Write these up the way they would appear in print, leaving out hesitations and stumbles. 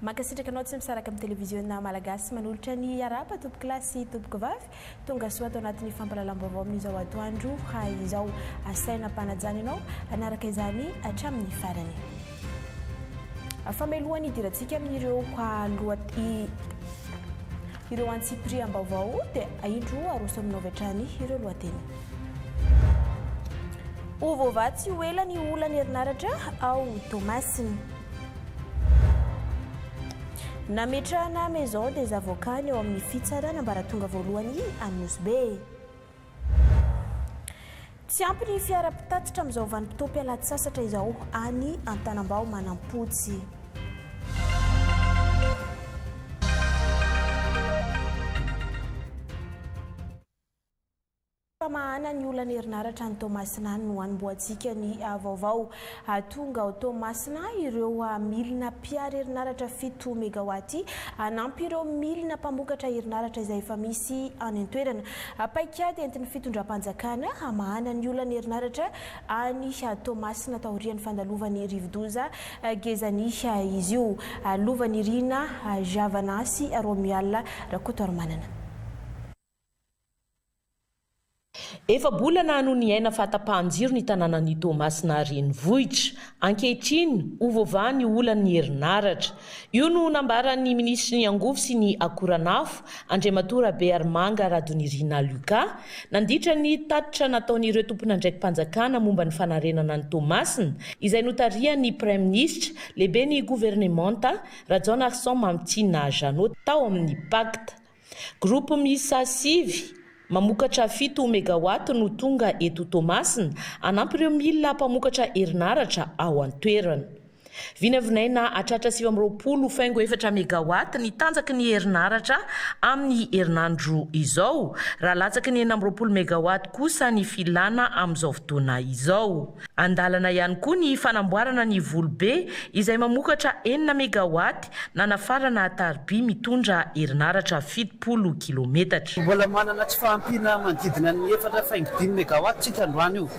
Mankasitraka anao tsy misaraka amin'ny televiziona malagasy manolotra ny arahaba tompokolahy sy tompokovavy. Tonga soa ato anatin'ny fampahalalam-baovao amin'izao atoandro izao. Asaina am-panajana ianao hanaraka izany hatramin'ny farany. Famelohany hidirantsika amin'ireo ireo antsipiriam-baovao dia indro aroso aminao avy hatrany ireo lohateny. Ho voavaha tsy ho ela ny olan'ny herinaratra ao Toamasina. Nametrahana Maison des avocats ny ao amin'ny fitsarana ambaratonga voalohany any Nosy Be. Tsy ampy ny fiara mpitatitra amin'izao vanim-potoam-pialan-tsasatra izao any Antanambao Manampotsy. Famahana ny olan'ny herinaratra any Toamasina any no hanombohantsika ny vaovao. Tonga ao Toamasina ireo milina mpihary herinaratra fito megawatt hanampy ireo milina mpamokatra herinaratra izay efa misy any an-toerana. Paikady entin'ny fitondram-panjakana hamahana ny olan'ny herinaratra any Toamasina taorian'ny fandalovan'ny rivodoza Gezani izy io. Lovanirina Javana sy Romuald Rakotoarimanana. Efa-bolana no niaina fahatapahan-jiro ny tanànan'i Toamasina renivohitra. Ankehitriny, ho voavaha ny olan'ny herinaratra. Io no nambaran'ny minisitry ny angovo sy ny akoranafo, Andriamatoa Rabearimanga Radonirina Lucas, nandritra ny tatitra nataon'ireo tompon'andraiki-panjakana momba ny fanarenana an'i Toamasina, izay notarihan'ny Praiminisitra, lehiben'ny governemanta, Rajaonarison Mamitiana Jeannot tao amin'ny Pacte. Groupe miisa sivy, mamokatra fito megawatt no tonga eto Toamasina hanampy ireo milina mpamokatra herinaratra ao an-toerana. Vinavinaina hatratra 29 faingo efatra megawatt ny tanjaky ny herinaratra amin'ny herinandro izao, raha latsaky ny 26 megawatt kosa ny filana amin'izao fotoana izao. An-dalana ihany koa ny fanamboarana ny Volobe izay mamokatra enina megawatt nanafarana tariby mitondra herinaratra 70 kilometatra. Mbola manana tsy fahampiana manodidina ny efatra faingo dimy megawatt tsika androany io.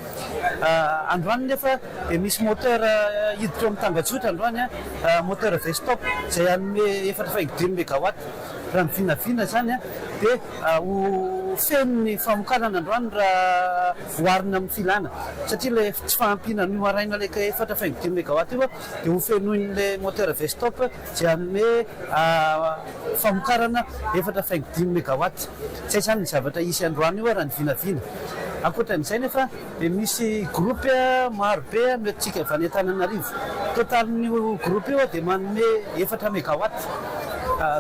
Androany nefa dia misy moteur hiditra eo amin'ny tambajotra androany, moteur Vestop izay hanome efatra faingo dimy megawatt. Raha ny vinavina izany dia ho feno ny famokarana androany raha oharina amin'ny filana satria ilay tsy fahampiana anio maraina ilay efatra faingo dimy megawatt io dia ho fenoin'ilay moteur Vestop izay hanome famokarana efatra faingo dimy megawatt. Izay izany ny zavatra hisy androany io raha ny vinavina. Ankoatran'izay nefa dia misy groupe maro be no entintsika avy any Antananarivo. Totalin'io groupe io dia manome efatra megawatt.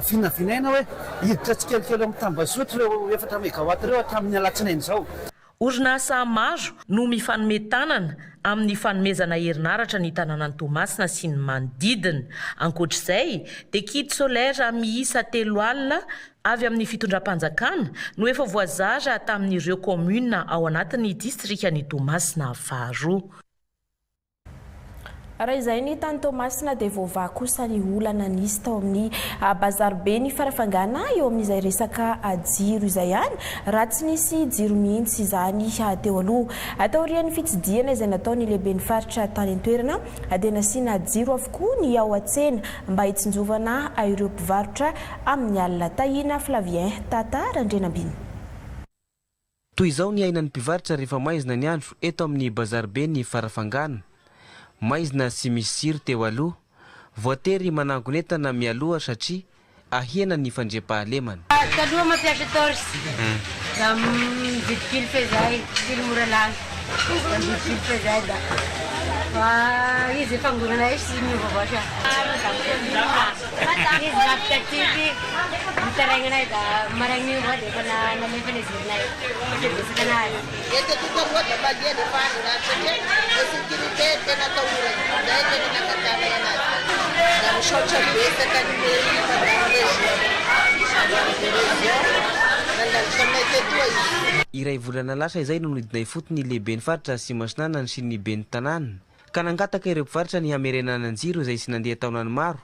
Vinavinaina hoe hiditra tsikelikely ao amin'ny tambazotra ireo efatra megawatt ireo hatramin'ny alatsinainy izao. Orinasa maro no mifanome tanana amin'ny fanomezana herinaratra ny tanànan'i Toamasina sy ny manodidina. Ankoatra izay, dia kit solaire miisa 30 avy amin'ny fitondram-panjakana no efa voazara tamin'ireo kaominina ao anatin'ny distrikan'i Toamasina faharoa. Raha izay ny tany Toamasina dia voavaha kosa ny olana nisy tao amin'ny bazary be ny Farafangana eo amin'izay resaka jiro izay ihany raha tsy nisy jiro mihitsy izany teo aloha. Taorian'ny fitsidihana izay nataon'ny lehiben'ny faritra tany an-toerana dia nasiana jiro avokoa ny ao an-tsena mba hitsinjovana ireo mpivarotra amin'ny alina. Tahiana Flavien Tata Randrianambiny. Toy izao ny iainan'ny mpivarotra rehefa maizina ny andro eto amin'ny bazariben'i Farafangana. Maizina sy misy jiro teo aloha. Voatery manangona entana mialoha satria ahiana ny fandriampahalemana. Taloha mampiasa torche da mividy pile fehizay, pile mora lany, da mividy pile fehizay da fa izy efa angonanay sy miova avao sa. Izy lavitra tiky mitaraigna anay da maraigny io avao dia efa nalefany jironay satria betsaka anazy. Eto eto taloha dia mandeha nefa any anaty satria le sécurité tena atahorana zay tena nangatanay anazy da misaotra betsaka ny mairie madame région région nandalo taminay tetoa izy. Iray volana lasa izay no nidina ifotony ny lehiben'ny faritra Atsimo Atsinanana sy ny ben'ny tanàna ka nangataka ireo mpivarotra ny hamerenana ny jiro izay tsy nandeha taonany maro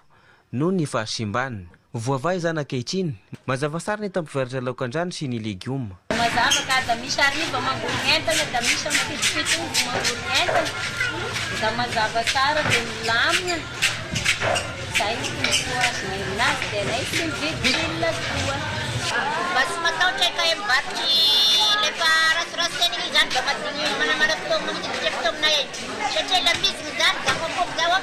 noho ny fahasimbana. Voavaha izany ankehitriny. Mazava tsara ny eto amin'ny mpivarotra laokan-drano sy ny legioma. Mazava ka, da misy hariva mangorogny entana, da misy amin'ny fitopito vao mangorogny entana, da mazava tsara dia milamigna. Zay no tombontsoa azonay aminazy dia anay tsy mividy pile koa. Mba tsy matahotra kay mivarotry le fa ratsiratsy tena igny zany mba madigny manamana fotoagna magnidiniditra fotoagnanay e satria la mizigny zany za kôkôky zao a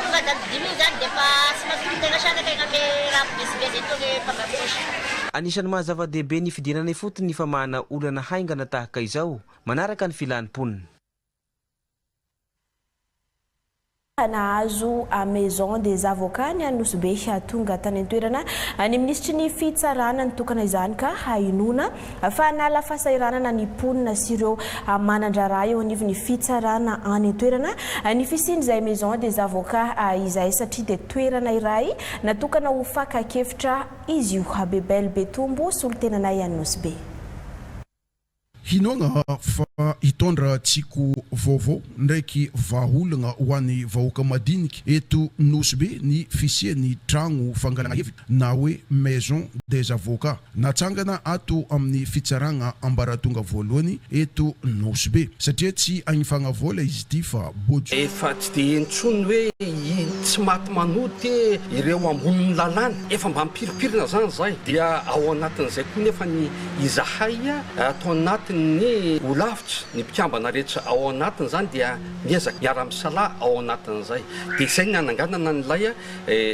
tonga da dimy igny zany defa tsy mazoto tegna sana kay gname raha mivezivezy etoa gne mpambarotra. Anisan'ny maha zava-dehibe ny fidirana ifotony ny famahana olana haingana tahaka izao, manaraka ny filan'ny mponina. Nahazo Maison des Avocats ny any Nosy Be. Tonga tany an-toerana ny minisitry ny Fitsarana nitokana izany ka inoana fa hanala fahasahiranana ny mponina sy ireo manan-draharaha eo anivon'ny fitsarana any an-toerana ny fisian'izay Maison des Avocats izay satria dia toerana iray natokana ho fakan-kevitra izy io. Bebel Betombo, solontenanay any Nosy Be. Hinoagna fa hitondra tsiko vaovao ndraiky vahaolagna ho an'ny vahoaka madiniky eto Nosy Be ny fisian'ny tragno fangalagna hevitra na hoe Maison des avocats natsangana ato amin'ny fitsaragna ambaratonga voalohany eto Nosy Be satria tsy agnifagna vola izy ity fa bojo. Efa tsy dia intsony hoe tsy maty manoty ireo ambonin'ny lalàna, efa mba mipirimpirina zany zay, dia ao anatin'izay koa nefa ny Izahay ato anatin'ny holafitra, ny mpikambana rehetra ao anatiny izany dia miezaka miara-misalahy ao anatin'izay. Dia izay ny nananganana an'ilay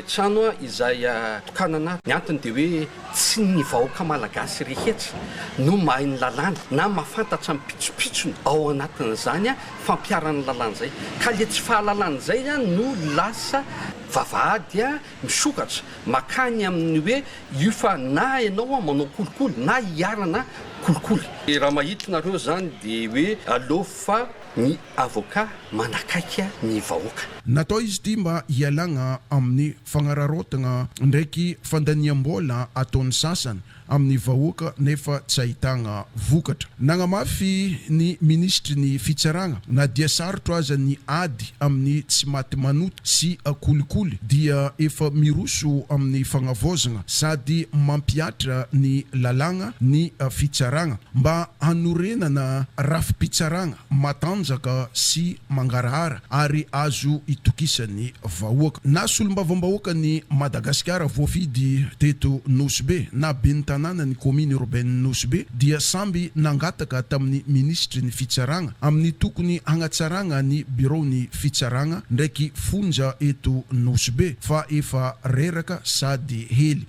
trano izay tokanana. Ny antony dia hoe tsy ny vahoaka malagasy rehetra no mahay ny lalàna na mahafantatra ny pitsopitsony ao anatin'izany fampiharana ny lalàna izay. Ka ilay tsy fahalalana izay no lasa vavahady misokatra makany amin'ny hoe io fa na ianao manao kolikoly na iharana kolikoly. Raha mahita nareo zany de hoe aleo fa ny avocat manakaiky ny vahoaka. Natao izy ity mba hialagna amin'ny fagnararaotagna ndraiky fandaniam-bola ataon'ny sasany amin'ny vahoaka nefa tsy ahitagna vokatra. Nagnamafy ny minisitry ny fitsaragna, na dia sarotro aza ny ady amin'ny tsy maty manota sy kolikoly dia efa miroso amin'ny fagnavaozagna sady mampihatra ny lalàgna ny fitsaragna mba hanorenana rafi-pitsaragna matanjaka sy mangarahara ary azo itokisan'ny vahoaka. Na solombavambahoakan'i Madagasikara voafidy teto Nosy Be na ben'ny tanànan'ny Commune Urbaine Nosy Be dia samby nangataka tamin'ny minisitry ny fitsaragna amin'ny tokony hagnatsaragna ny biraon'ny fitsaragna ndraiky fonja eto Nosy Be fa efa reraka sady hely.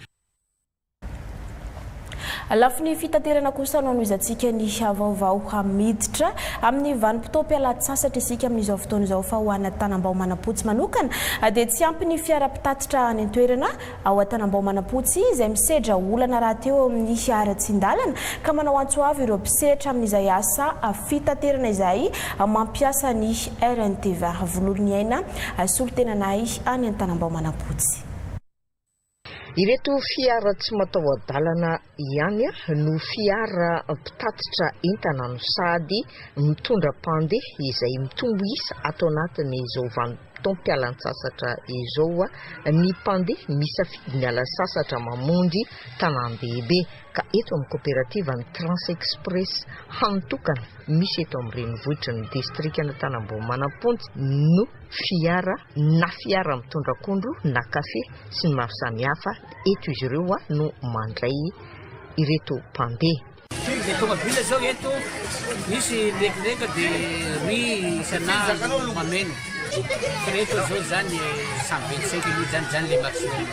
Lafiny fitaterana kosa no anohizantsika ny vaovao. Miditra amin'ny vanim-potoam-pialan-tsasatra isika amin'izao fotoana izao fa ho ana Tanambao Manampotsy manokana dia tsy ampy ny fiara mpitatitra any an-toerana ao Antanambao Manampotsy izay misedra olana rahateo eo amin'ny haratsian-dalana ka manao antso avo ireo mpisehatra amin'izay asa fitaterana izay mampiasa ny RNTV. Vololoniaina solontenanay any Antanambao Manampotsy. Ireto fiara tsy mataho-dalana ihany no fiara mpitatitra entana no sady mitondra mpandeha izay mitombo isa ato anatin'izao vanim-potoam-pialan-tsasatra izao ny mpandeha misafidy miala sasatra mamonjy tanàn-dehibe ka eto amin'ny kaoperativan'ny Trans Express hany tokana misy eto amin'ny renivohitry ny distrikan'Antanambao Manampontsy no fiara na fiara mitondra akondro na kafe sy ny maro samihafa, eto izy ireo no mandray ireto mpandeha. Firy izay tomobile zao eto, misy mirekireky de roy isan'andro mameno, fa reto zao zany 125 minutes zany zany le maximum.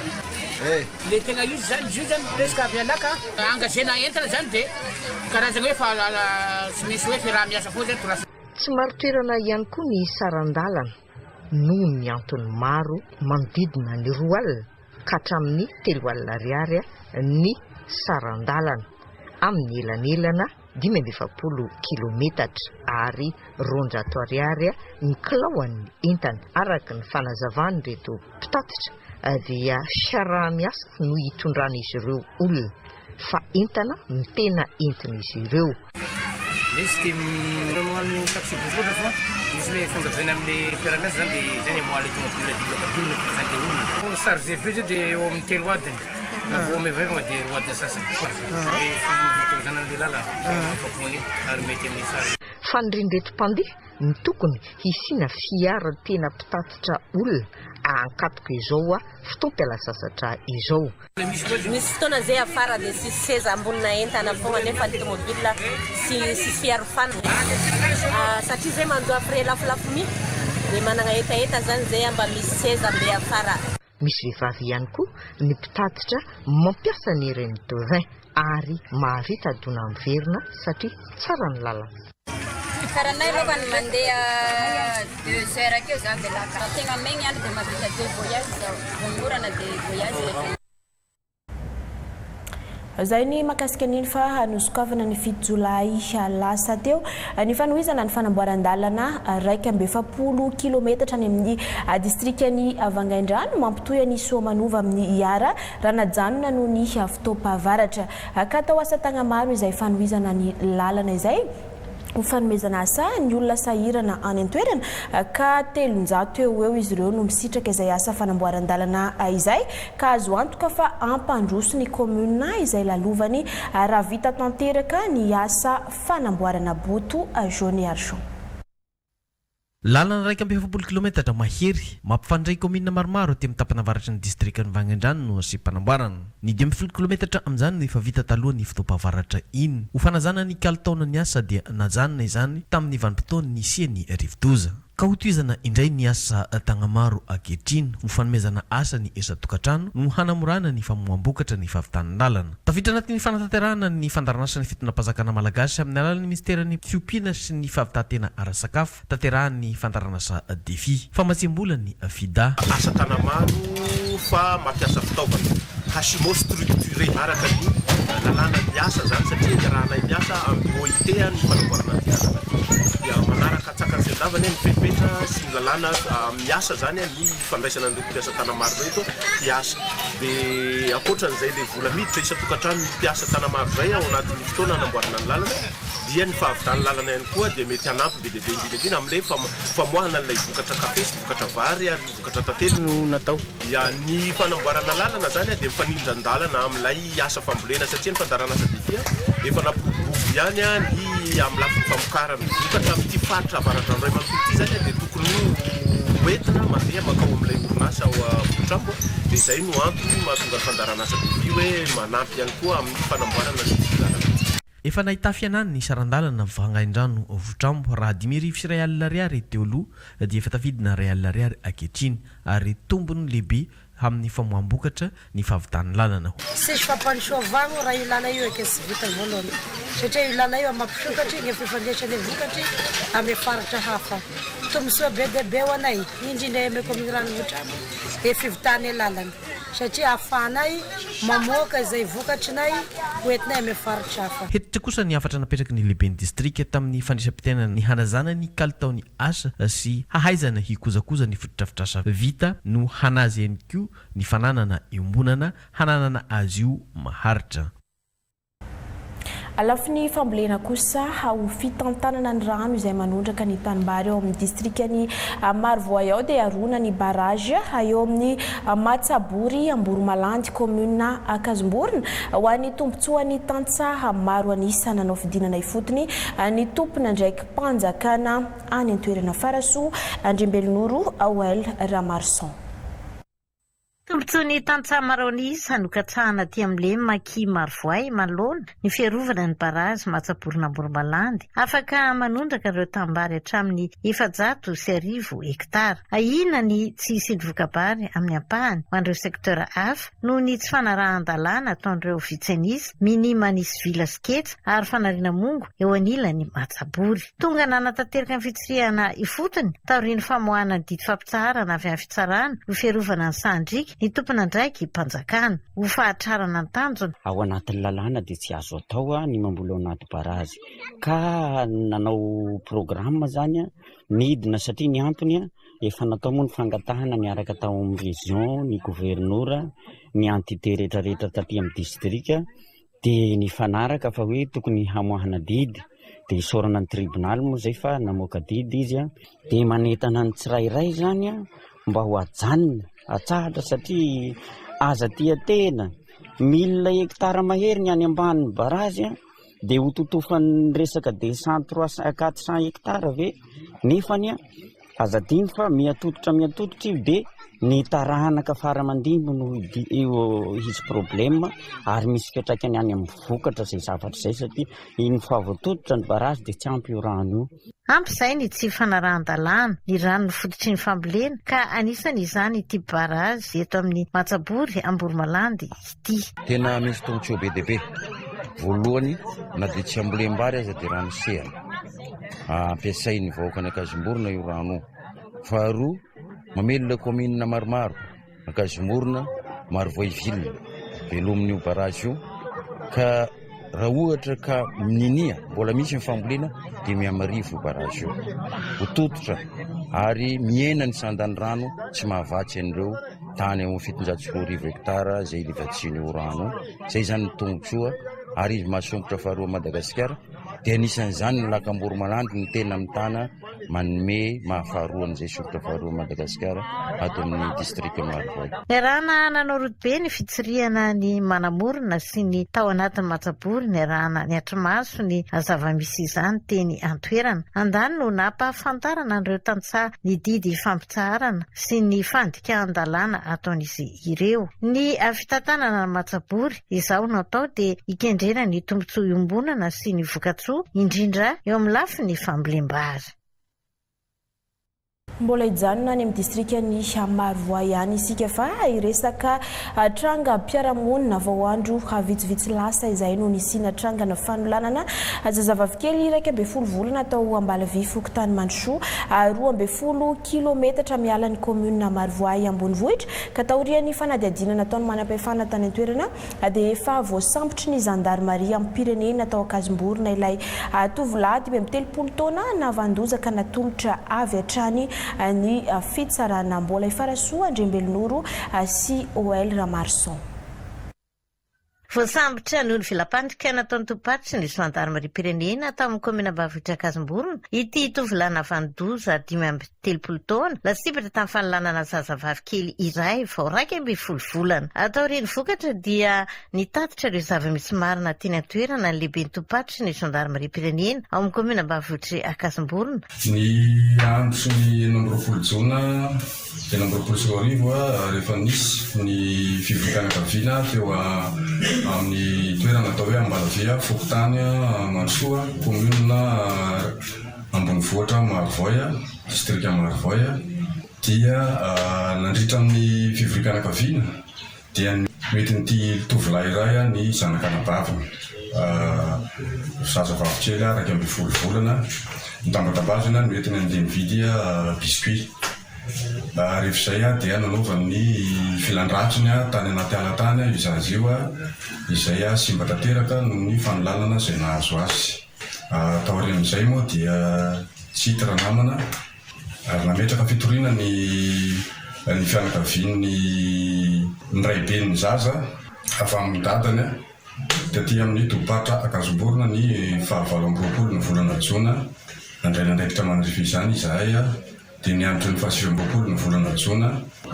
Le tegna izy zany izy io zany presque avy alaka, engagena entana zany de karazagna hoe fa tsy misy hoe fiaraha-miasa foana zany to lasa. Tsy marin-toerana ihany koa ny saran-dalana noho ny antony maro manodidina ny 20 ka hatramin'ny 30 ariary ny saran-dalana amin'ny elanelana 45 kilometatra ary 200 ariary ny kilaoan'ny entana. Araka ny fanazavan'ireto mpitatitra dia fiaraha-miasa no hitondran'izy ireo olona fa entana no tena entin'izy ireo. Misy dia mamoha taxi bus loatra fa misy hoe fiangaviana amin'ny mpiara-miasa zany dia izay ny amoaha ilay tomobile double cabine fa zany dia olona. Chargé be zao dia eo amin'ny telo adiny na vao maivamaivana dia roa adiny sasany. Dia fitohizana an'ilay lalana afapo an'io ary mety amin'ny sary. Fanirian'ireto mpandeha ny tokony hisiana fiara tena mpitatitra olona. ankatoka izao fotoam-pialasasatra izao. Misy fotoana zay afara dia tsisy seza ambonina entana fogna nefa ny tomobile tsy tsisy fiarofana satria zay mandoa frais lafolafo mi dia managna hetaheta zany zay mba misy seza mbe afara. Misy vehivavy ihany koa ny mpitatitra mampiasa ny rn de 20 ary mahavita dona miverina satria tsara ny lalana. Karanay aloha ny mandeha deux heures akeo za de laka. Raha tegna maigny andro de mahavita deux voyages zaho. Vao miorana de voyage raiky. Izay ny mahakasika an'iny fa nosokafana ny fito jolay lasa teo ny fanohizana ny fanamboaran-dalana 41 kilometatra any amin'ny distrikan'i Vangaindrano mampitohy an'i Soamanova amin'ny Iara raha najanona noho ny fotoam-pahavaratra. Ka atao asa tagnamaro izay fanohizana ny lalana izay ho fanomezana asa ny olona sahirana any an-toerana ka 300 eo ho eo izy ireo no misitraka izay asa fanamboaran-dalana izay ka azo antoka fa hampandroso ny kaominina izay lalovany raha vita tanteraka ny asa fanamboarana boto jaune et argent. Lalana 41 kilometatra mahery, mampifandray kaominina maromaro aty amin'ny tapany avaratry ny distrikan'i Vangaindrano no asiam-panamboarana. Ny 15 kilometatra amin'izany no efa vita talohan'ny fotoam-pahavaratra iny. Ho fanajana ny kalitaonan'ny asa dia najanona izany tamin'ny vanim-potoan'ny nisian'ny rivodoza. Ka hotohizana indray ny asa tagnamaro ankehitriny ho fanomezana asa ny isan-tokantrano no hanamorana ny famoaham-bokatra ny fahavitan'ny lalana. Tafiditra anatin'ny fanatanterahana ny fandaharan'asan'ny fitondram-panjakana malagasy amin'ny alalan'ny minisiteran'ny Fiompiana sy ny fahavitan-tena ara-sakafo, Tanterahan'ny fandaharanasa Defi. Famatsiam-bola ny Fida. Asa tanamaro fa mampiasa fitaovana HMO structuré araka ny lalàna ny asa izany satria iarahanay miasa amin'ny OIT ny fanamboarana ity lalana ity dia manaraka antsakany sy andavany ny fepetra sy ny lalàna amin'ny asa izany ny fandraisana an'ireto mpiasa tanamaro ireto hiasa dia ankoatran'izay ilay vola miditra isan-tokantrano ny mpiasa tanamaro izay ao anatin'ny fotoana hanamboarana ny lalana dia ny fahavitan'ny lalana ihany koa dia mety hanampy be dia be indrindra indrindra amin'ilay famoahana an'ilay vokatra kafe sy vokatra vary ary vokatra tantely no natao. Dia ny fanamboarana lalana izany dia mifanindran-dalana amin'ilay asa fambolena satria ny fandaharan'asa Defi efa nampiroborobo ihany ny amin'ny lafiny famokarana vokatra amin'ity faritra Avaradrano iray manontolo ity izany dia tokony ho entina mandeha mankao amin'ilay orinasa ao Ambohitramo dia izay no antony mahatonga ny fandaharan'asa Defi hoe manampy ihany koa amin'ny fanamboarana ny lalana. Efa nahita fihenany ny saran-dalana Vangaindrano Votrambo raha 1051 ariary teo aloha dia efa tafidina 1000 ariary ankehitriny ary tombony lehibe amin'ny famoaham-bokatra ny fahavitan'ny lalana. Tsisy fampandrosoavagno raha io lala io eke tsy vita voalohany satria io lala io mampisokatry ny fifandraisan'ny vokatry amy faritra hafa. Tombontsoa be dia be ho anay indrindra amy commune Ranovotramo e fivitany lalana. Satria ahafahanay mamoaka izay vokatrinay ho entinay amin'ny faritra hafa. Hentitra kosa ny hafatra napetraky ny lehiben'ny distrika tamin'ny fandraisam-pitenana ny hanazana ny kalitaon'ny asa sy hahaizana hikojakoja ny fotodrafitrasa vita no hanaja ihany koa ny fananana iombonana hananana azy io maharitra. Lafiny fambolena kosa, ho fitantanana ny rano izay manondraka ny tanimbary ao amin'ny distrikan'i Marovoay ao dia haroana ny barrage eo amin'ny Matsabory Amboromalandy, kaominina Ankazomborona, ho an'ny tombontsoan'ny tantsaha maro an'isa. Nanao fidinana ifotony ny tompon'andraiki-panjakana any an-toerana Farasoa Andriambelonoro Aoel Ramarson. Tombontsoa ny tantsaha maraonisa no katsahana aty amin'ny lemak'i Marovoay manoloana ny fiarovana ny barazy Matsaborona Amboromalandy. Afaka manondraka ireo tanimbary hatramin'ny 1400 hektara. Ahiana ny tsy hisian'ny voka-bary amin'ny ampahany ho an'ireo sektera hafa noho ny tsy fanarahan-dalàna ataon'ireo vitsy an'isa minia manisy vila sy ketsa ary fanariana mongo eo anilan'ny Matsabory. Tonga nanatanteraka ny fitsirihana ifotony taorian'ny famoahana ny didy fampitsaharana avy amin'ny fitsarana ho fiarovana ny sahan-driaka ny tompon'andraiki-panjakana ho fahatrarana ny tanjona. Ao anatin'ny lalàna dia tsy azo atao ny mamboly ao anaty barazy ka nanao programme zany nidina satria ny antony efa natao moa ny fangatahana niaraka tao amin'ny région, ny governora, ny entité rehetrarehetra taty amin'ny distrika Dia nifanaraka fa hoe tokony hamoahana didy, dia isaorana ny tribonaly moa izay fa namoaka didy izy an, dia manentana ny tsirairay izany an, mba ho ajanona, atsahatra satria aza tia tena, mille hectares mahery ny any ambanin'ny barazy an, dia ho totofan'ny resaka deux cent, trois cent, quatre cent hectares ve, nefany an. Aza adino fa miha-tototra miha-tototra io dia ny taranaka fara aman-dimby no hisy problème ary misy fiantraikany any amin'ny vokatra izay zavatra izay satria iny faha voatototra ny barazy dia tsy ampy io rano io. Ampy izay ny tsy fanarahan-dalàna, ny rano no fototry ny fambolena ka anisan' izany ity barazy eto amin'ny Matsabory Amboromalandy ity. Tena misy tombotsoa be dia be. Voalohany, na dia tsy ambolem-bary aza dia rano sehana. Ampiasain'ny vahoakan'Ankazomborona io rano io. Faharoa, mamelona kaominina maromaro, Ankazomorona, Marovoay ville, velomin'io barrage io, ka raha ohatra ka minia mbola misy ny fambolena dia mihamarivo io barrage io. Ho tototra ary mihena ny sandan'ny rano tsy mahavatsy an'ireo tany amin'ny 2700 hectare izay livatsian'io rano io. Izay izany ny tombontsoa ary izy mahasompitra faharoa Madagasikara dia anisan'izany ny lakam-boromalandy no tena mitana manome maha faharoa an'izay soritra faharoa Madagasikara ato amin'ny distrika Marovoay. Niarahana nanao rodobe ny fitsirihana ny manamorona sy ny tao anatin'ny matsabory niarahana niatri-maso ny zava-misy izany teny an-toerana. Andany no nampahafantarana an'ireo tantsaha ny didy fampitsaharana sy ny fandikan-dalàna ataon'izy ireo. Ny fitantanana ny matsabory izao no atao dia hikendrena ny tombontsoa iombonana sy ny vokatsoa, indrindra eo amin'ny lafiny fambolem-bary. Mbola hijanona any amin'ny distrikan'i Marovoay ihany isika fa hiresaka trangam-piarahamonina vao andro vitsivitsy lasa izay no nisiana trangana fanolanana zazavavikely 11 volana tao Ambalavy fokontany Mandrosoa 12 kilometatra miala ny kaominina Marovoay ambonivohitra ka taorian'ny fanadihadiana nataon'ny manam-pahefana tany an-toerana dia efa voasambotry ny zandarimariam-pirenena tao Ankazomborona ilay tovolahy 35 taona nahavan-doza ka natolotra avy hatrany ny fitsarana. Mbola i Farasoa Andriambelonoro sy OL Ramarison. Voasambotra noho ny vela-pandrika nataon'ny tompon-paritry ny zandarimariam-pirenena tao amin'ny kaominina ambanivohitra Ankazomborona ity tovolahy nahavanon-doza 35 taona, lasibatra tamin'ny fanolanana zazavavy kely iray vao 11 volana. Taorian'ny vokatra dia nitatitra ireo zava-misy marina teny an-toerana ny lehiben'ny tompon-paritry ny zandarimariam-pirenena ao amin'ny kaominina ambanivohitr'i Ankazomborona. Ny andron'ny 26 jona 2026, rehefa nisy ny fivoriam-pianakaviana teo amin'ny toerana atao hoe Ambalavia, fokontany Mandrosoa, kaominina ambonivohitra Marovoay, distrika Marovoay, dia nandritra ny fivoriam-pianakaviana dia noentin'ity tovolahy iray ny zanak'anabaviny, zazavavy kely 11 volana, nitambatambazana noentiny handeha nividy biscuit. Rehefa izay dia nanaovany ny filan-dratsiny tany anaty ala tany io zaza io, izay simba tanteraka noho ny fanolanana izay nahazo azy. Taorian'izay moa dia tsy hita ranamana ary nametraka fitoriana ny ny fianakavian'ny ny raiben'ny zaza avy amin'ny dadany taty amin'ny tobim-paritra Ankazomborona ny faha 28 ny volana jona. Nandray ny andraikitra manandrify izany izahay. Dia ny andron'ny faha 29 ny volana jona,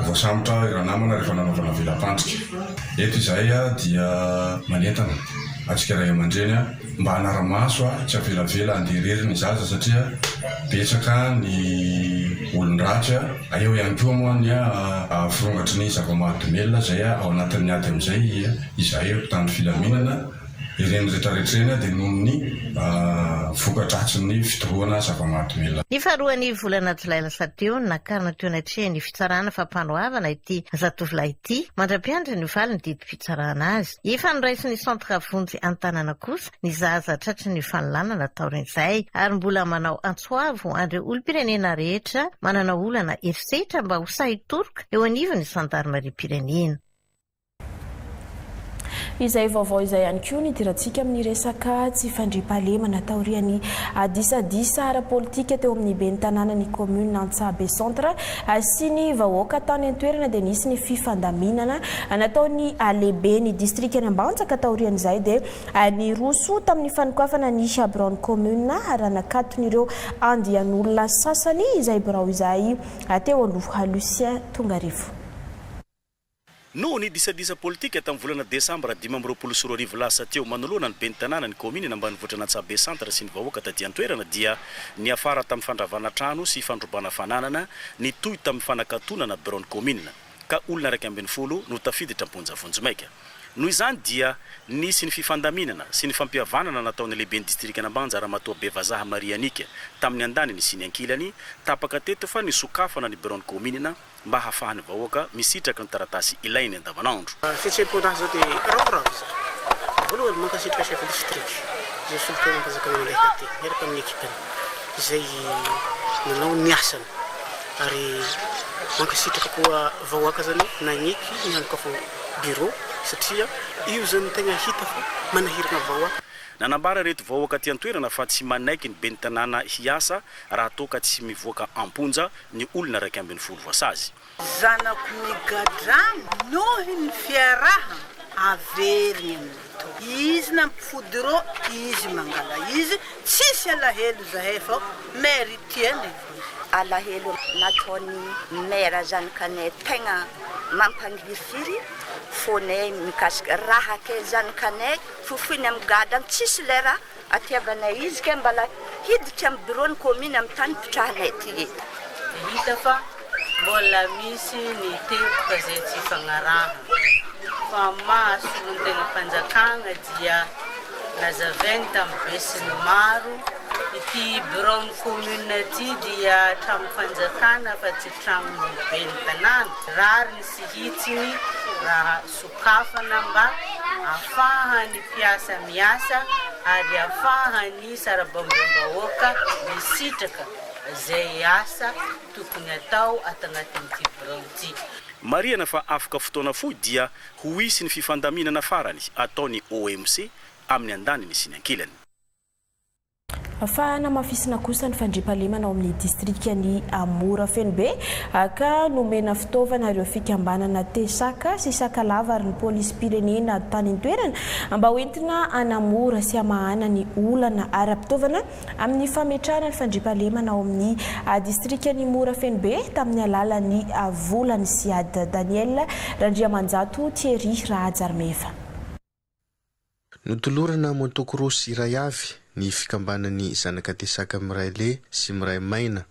voasambotra i ranamana rehefa nanaovana vela-pandrika. Eto izahay dia manentana antsika ray aman-dreny mba hanara-maso tsy avelavela handeha irery ny zaza satria betsaka ny olon-dratsy. Eo ihany koa moa ny firongatry ny zava-mahadomelina izay ao anatin'ny ady amin'izay izahay mpitandro filaminana. Ireny retraretra ireny dia noho ny voka-dratsin'ny fidorohana zava-mahadomelina. Ny faharoan'ny volana jolay lasa teo no nakarina teo anatrehan'ny fitsarana fampanoavana ity zatovolahy ity mandra-piandry ny valin'ny didim-pitsarana azy. Efa noraisin'ny Centre Vonjy an-tanana kosa ny zaza tratry ny fanolanana taorian'izay ary mbola manao antso avo an'ireo olom-pirenena rehetra manana olana herisetra mba ho sahy hitoroka eo anivon'ny zandarimariam-pirenena. Izay vaovao izay ihany koa nidirantsika amin'ny resaka tsy fandriampahalemana taorian'ny disadisa ara-politika teo amin'ny ben'ny tanànan'ny commune Antsahabe Centre sy ny vahoaka tany an-toerana dia nisy ny fifandaminana nataon'ny lehiben'ny distrikan'i Ambanja ka taorian'izay dia niroso tamin'ny fanokafana ny biraon'ny commune raha nakaton'ireo andian'olona sasany izay birao izay teo aloha. Lucien Tongarivo. Noho ny disadisa politika tamin'ny volana desambra 2025 lasa teo manoloana ny ben'ny tanàna ny kaominina ambanivohitran'Antsahabe Centre sy ny vahoaka taty an-toerana dia niafara tamin'ny fandravana trano sy fandrobana fananana nitohy tamin'ny fanakatonana biraon'ny kaominina ka olona 11 no tafiditra am-ponja vonjimaika. Noho izany dia nisy ny fifandaminana sy ny fampihavanana nataon'ny lehiben'ny distrikan'Ambanja Ramatoa Bevazaha Marie Annick tamin'ny andaniny sy ny ankilany, tapaka teto fa nisokafana ny biraon'ny kaominina mba hahafahan'ny vahoaka misitraka ny taratasy ilainy andavanandro. Fihetseham-ponà zao dia ravoravo za. Voalohany mankasitraka chef district izay solontenam-panjakana nandeha taty miaraka amin'ny ekipany izay nanao ny asany ary mankasitraka koa vahoaka zany nagneky ny hanokafana bureau satria io zany tegna hita fa manahirana vahoaka. Nanambara ireto vahoaka aty an-toerana fa tsy manaiky ny ben'ny tanàna hiasa raha toa ka tsy mivoaka am-ponja ny olona 11 voasazy. Zanako migadrano noho ny fiaraha averigny amin'ny Tompo. Izy nampifody rô izy mangala izy tsisy alahelo zahay fô maire tia ny vola. Alahelo nataony maire zanakanay tegna mampangirifiry fônay mikasika raha ke zanakanay fofoiny am gadra tsisy lera Atiavanay izy kay mbala hiditra am bureau ny commune am tany pitrahanay ty eto. Hita fa mbola misy ny teboka izay tsy ifagnarahana fa amin'ny maha solontenam-panjakana dia nazavainy tamin'ny besinimaro ity biraon'ny commune ity dia tranom-panjakana fa tsy tranon'ny ben'ny tanàna. Rariny sy hitsiny raha sokafana mba afahan'ny mpiasa miasa ary afahan'ny sarabambem-bahoaka misitraka izay asa tokony atao ato anatin'ity birao ity. Marihana fa afaka fotoana fohy dia ho hisy ny fifandaminana farany ataon'ny OMC amin'ny andaniny sy ny ankilany. Fa namafisina kosa ny fandriampahalemana ao amin'ny distrikan'i Morafenobe ka nomena fitaovana ireo fikambanana Tesaka sy Sakalava ary ny polisim-pirenena tany an-toerana mba hoentina hanamora sy hamahana ny olana ara-pitaovana amin'ny fametrahana ny fandriampahalemana ao amin'ny distrikan'i Morafenobe tamin'ny alalan'ny volan'ny Siad Daniel Randriamanjato Thierry Rahajarimeva. Notolorana moto-cross iray avy ny fikambanan'ny Zanaka Tesaka Miray Le sy Miray Maina,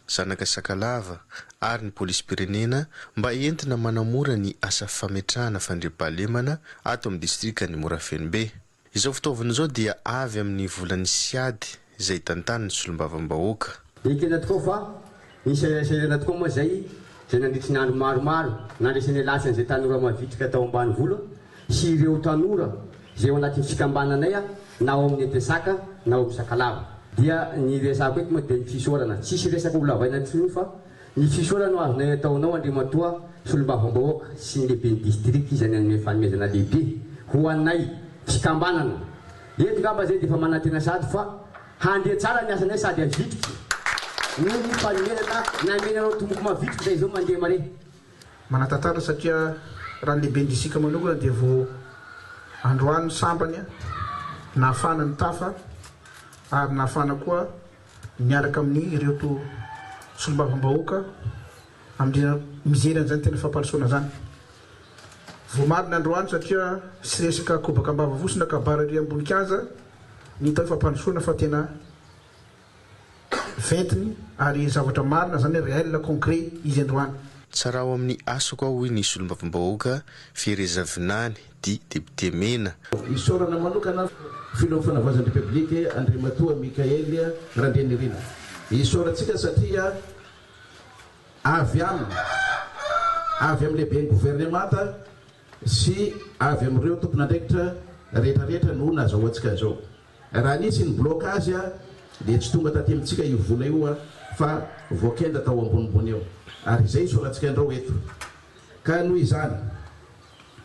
Zanaka Sakalava ary ny Polisim-pirenena mba entina manamora ny asa fametrahana fandriampahalemana ato amin'ny distrikan'i Morafenobe. Izao fitaovana izao dia avy amin'ny volan'ny Siady izay tantanin'ny solombavambahoaka. Ekena tokoa fa nisahirasahirana tokoa moa izay izay nandritry ny andro maromaro nandresenay lahatra an'izay tanora mavitrika tao ambanivolo sy ireo tanora izay ao anatin'ny fikambananay na ao amin'ny Etesaka na ao amin'ny Sakalava. Dia ny resako eto moa dia ny fisaorana. Tsisy resaka ho lavaina intsony fa ny fisaorana no azonay ataonao Andriamatoa Solombavambahoaka sy ny lehiben'ny distrika izay nanome fanomezana lehibe ho anay fikambanana. Eto ngamba izay dia efa manantena sahady fa handeha tsara ny asanay sady havitrika noho ny fanomezana namenareo tompoko mavitrika izay izao mandeha mare. Manan-tantara satria raha ny lehiben'ny distrika manokana dia vao androany sambany nahafahana nitafa ary nahafahana koa niaraka amin'ny ireto solombavambahoaka amin'ny mijery an'izany tena fampandrosoana izany. Voamarina androany satria tsy resaka kobaka am-bava fotsiny na kabary ery ambony kianja ny atao hoe fampandrosoana fa tena Ventiny ary zavatra marina zany réel concret izy androany. Tsarao amin'ny asako aho hoy ny solombavambahoaka Fiereza Vinany dit député Mena. Isaorana manokana Filohan'ny Fanavaozan'ny Repoblika Andriamatoa Michaël Randrianirina. Isaorantsika satria avy aminy, avy amin'ny lehiben'ny governemanta sy avy amin'ireo tompon'andraikitra rehetrarehetra no nazahoantsika an'izao. Raha nisy ny blocage dia tsy tonga taty amintsika io vola io fa voakenda tao ambonimbony eo. Ary izay isaorantsika andrao eto. Ka noho izany,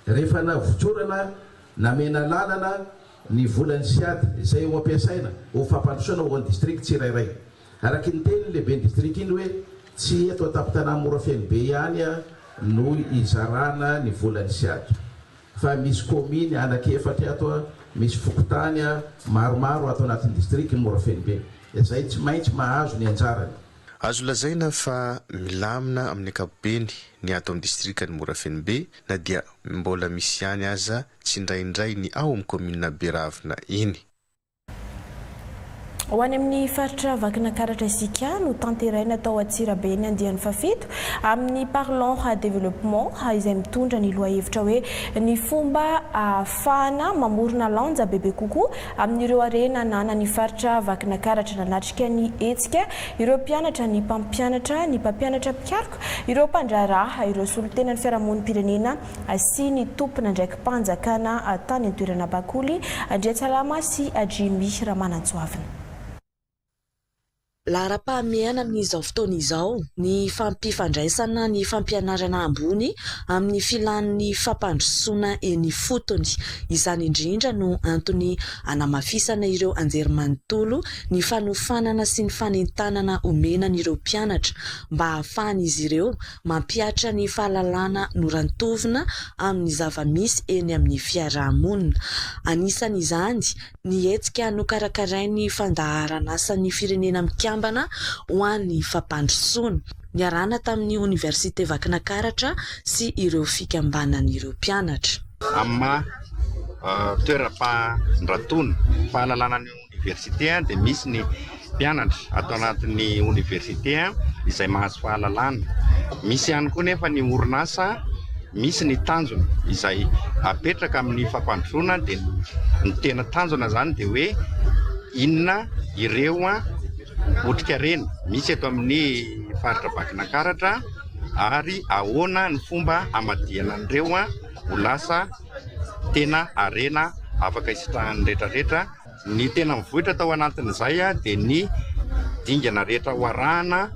rehefa navotsorana, namena lalana ny volan'ny Ciad izay ho ampiasaina ho fampandrosoana ho an'ny district tsirairay. Araky ny tenin'ny lehiben'ny district iny hoe tsy eto an-tampon-tanà Morafenobe ihany no izarana ny volan'ny Ciad. Fa misy kaominy anaky efatra ato, misy fokontany maromaro ato anatin'ny distriky Morafenobe, izay tsy maintsy mahazo ny anjarany. Azo lazaina fa milamina amin'ny ankapobeny ny ato amin'ny distrikan'i Morafenobe na dia mbola misy ihany aza tsindraindray ny ao amin'ny kaominina Beravina iny. Ho any amin'ny faritra Vakinakaratra isika, notanteraina tao Antsirabe ny andiany fahafito amin'ny Parlons Développement izay mitondra ny lohahevitra hoe ny fomba ahafahana mamorona lanja bebe kokoa amin'ireo harena ananan'ny faritra Vakinakaratra. Nanatrika ny hetsika ireo mpianatra, ny mpampianatra, ny mpampianatra mpikaroka, ireo mpandraharaha, ireo solontenan'ny fiarahamonim-pirenena sy ny tompon'andraiki-panjakana tany an-toerana Bakoly Andriantsalama sy Jimmy Ramanantsoavina. Laharam-pahamehana amin'izao fotoana izao ny fampifandraisana ny fampianarana ambony amin'ny filan'ny fampandrosoana eny ifotony. Izany indrindra no antony anamafisana ireo anjerimanontolo ny fanofanana sy ny fanentanana omena an'ireo mpianatra mba hahafahan'izy ireo mampihatra ny fahalalana norantovina amin'ny zava-misy eny amin'ny fiaraha-monina. Anisan'izany ny hetsika nokarakarain'ny fandaharan'asan'ny Firenena Mikambana ho an'ny Fampandrosoana, niarahana tamin'ny Oniversite Vakinakaratra sy ireo fikambanan'ireo mpianatra. Amin'ny maha toeram-pandrantoana fahalalana ny oniversite dia misy ny mpianatra ato anatin'ny oniversite izay mahazo fahalalana. Misy ihany koa nefa ny orinasa misy ny tanjona izay apetraka amin'ny fampandrosoana dia ny tena tanjona izany dia hoe inona ireo otrikarena misy eto amin'ny faritra Vakinankaratra ary ahoana ny fomba hamadihana an'ireo ho lasa tena harena afaka isitrahan'ny rehetrarehetra. Ny tena mivoitra tao anatin'izay dia ny dingana rehetra ho arahana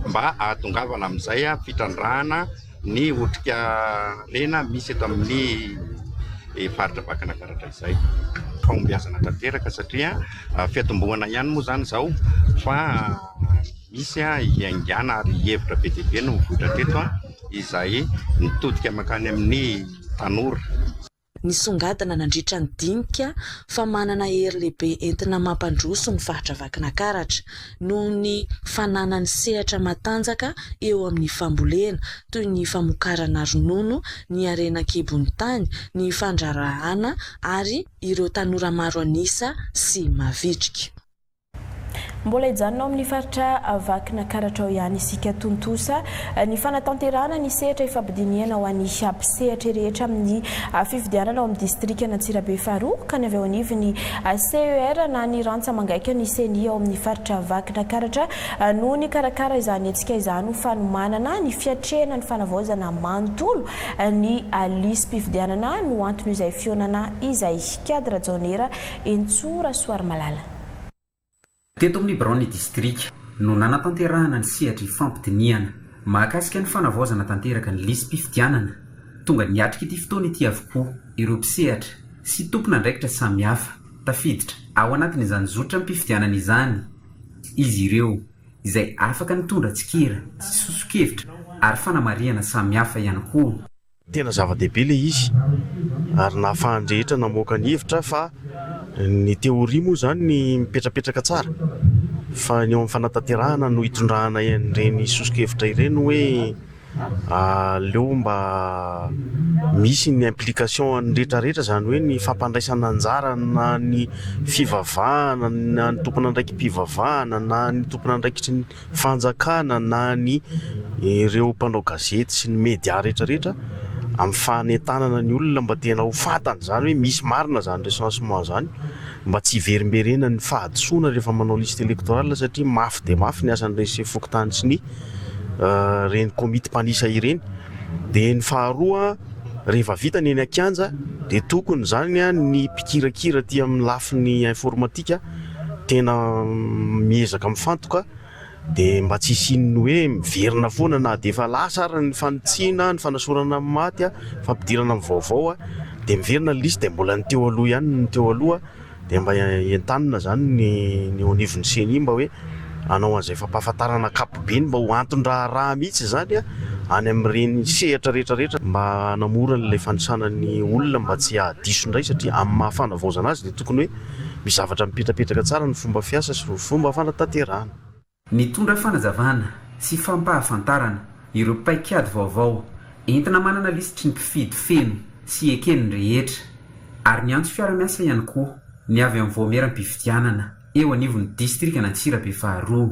mba hahatongavana amin'izay fitrandrahana ny otrikarena misy eto amin'ny faritra Vakinankaratra izay. Fahombiazana tanteraka satria fiatombohana ihany moa izany izao fa misy hiaingàna ary hevitra be dia be no mivoitra teto izay mitodika mankany amin'ny tanora. Nisongadina nandritra ny dinika fa manana hery lehibe entina mampandroso ny faritra Vakinakaratra noho ny fananany sehatra matanjaka eo amin'ny fambolena toy ny famokarana ronono, ny harena an-kibon'ny tany, ny fandraharahana ary ireo tanora maro an'isa sy mavitrika. Mbola hijanona ao amin'ny faritra Vakinakaratra ao ihany isika. Tontosa ny fanatanterahana ny sehatra ifampidinihana ho an'ny mpisehatra rehetra amin'ny fifidianana ao amin'ny distrikan'Antsirabe faharoa ka ny avy ao anivon'ny CER na ny rantsa-mangaika ny Ceni ao amin'ny faritra Vakinakaratra no nikarakara izany hetsika izany ho fanomanana ny fiatrehana ny fanavaozana manontolo ny lisi-pifidianana no anton'izay fihaonana izay. Kiady Rajaonera Entsoa Rasoarimalala. Teto amin'ny biraon'ny distrika no nanatanterahana ny sehatra ifampidinihana mahakasika ny fanavaozana tanteraka ny lisi-pifidianana. Tonga niatrika ity fotoana ity avokoa ireo mpisehatra sy tompon'andraikitra samihafa tafiditra ao anatin'izany zotram-pifidianana izany izy ireo izay afaka nitondra tsikera sy soso-kevitra ary fanamarihana samihafa ihany koa. Tena zava-dehibe ilay izy ary nahafahan'ny rehetra namoaka ny hevitra fa ny théorie moa izany mipetrapetraka tsara fa ny eo amin'ny fanatanterahana no hitondrana an'ireny soso-kevitra ireny hoe aleo mba misy ny implication an'ny rehetra rehetra izany hoe ny fampandraisana anjara na ny fivavahana na ny tompon'andraiki-pivavahana na ny tompon'andraikitry ny fanjakana na ny ireo mpanao gazety sy ny media rehetra rehetra amin'ny fanentanana ny olona mba tena ho fantany izany hoe misy marina izany recensement izany mba tsy hiverimberenan'ny fahadisoana rehefa manao liste électorale satria mafy dia mafy ny asan'ireny sefo fokontany sy ny ireny komity mpanisa ireny. Dia ny faharoa rehefa vita ny eny an-kianja dia tokony izany ny mpikirakira aty amin'ny lafiny informatika tena miezaka mifantoka dia mba tsy hisian'ny hoe miverina foana na dia efa lasa ary ny fanitsiana, ny fanasorana ny maty, fampidirana ny vaovao dia miverina ny liste dia mbola ny teo aloha ihany no teo aloha dia mba entanina izany ny ny eo anivon'ny ceni mba hoe hanao an'izay fampahafantarana ankapobeny mba ho anton-draharaha mihitsy izany any amin'ireny sehatra rehetra rehetra mba hanamora an'ilay fanisana ny olona mba tsy hahadiso indray satria amin'ny maha fanavaozana azy dia tokony hoe misy zavatra mipetrapetraka tsara ny fomba fiasa sy ny fomba fanatanterahana. Nitondra fanazavana sy fampahafantarana ireo paikady vaovao entina manana lisitry ny mpifidy feno sy eken'ny rehetra ary niantso fiara-miasa ihany koa ny avy amin'ny vaomieram-pifidianana eo anivon'ny distrikan'Antsirabe faharoa.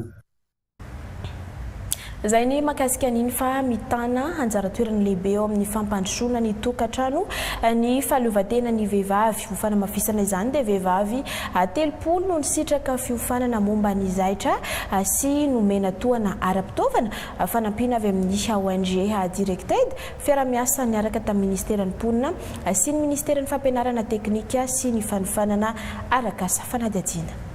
Izay ny mahakasika an'iny fa mitana anjara toerana lehibe eo amin'ny fampandrosoana ny tokantrano ny fahaleovantenan'ny vehivavy. Ho fanamafisana izany dia vehivavy 30 no nisitraka fiofanana momba ny zaitra sy nomena tohana ara-pitaovana, fanampiana avy amin'ny ONG Direct Aid, fiaraha-miasa niaraka tamin'ny Ministeran'ny Mponina sy ny Ministeran'ny Fampianarana Teknika sy ny Fanofanana Arak'asa. Fanadihadiana.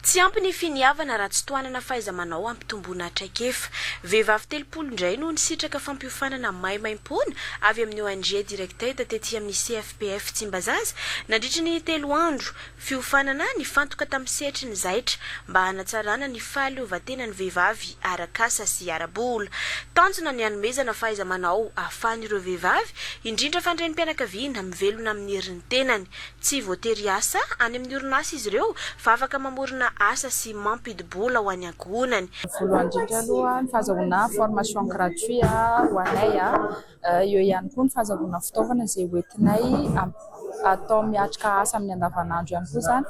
Tsy ampy ny finiavana raha tsy tohanana fahaiza-manao hampitomboana traikefa. Vehivavy 30 indray no nisitraka fampiofanana maimaimpoana avy amin'ny ONG Direct Aid tety amin'ny CFPF Tsimbazaza nandritry ny telo andro. Fiofanana nifantoka tamin'ny sehatry ny zaitra mba hanatsarana ny fahaleovantenan'ny vehivavy arak'asa sy ara-bola. Tanjona ny hanomezana fahaiza-manao ahafahan'ireo vehivavy, indrindra fa ny renim-pianakaviana, mivelona amin'ny herin'ny tenany. Tsy voatery hiasa any amin'ny orinasa izy ireo fa afaka mamorona asa sy mampidi-bola ho an'ny ankohonany. Voalohany indrindra aloha ny fahazahoana formation gratuit ho anay, eo ihany koa ny fahazahoana fitaovana izay hoentinay atao miatrika asa amin'ny andavanandro ihany koa izany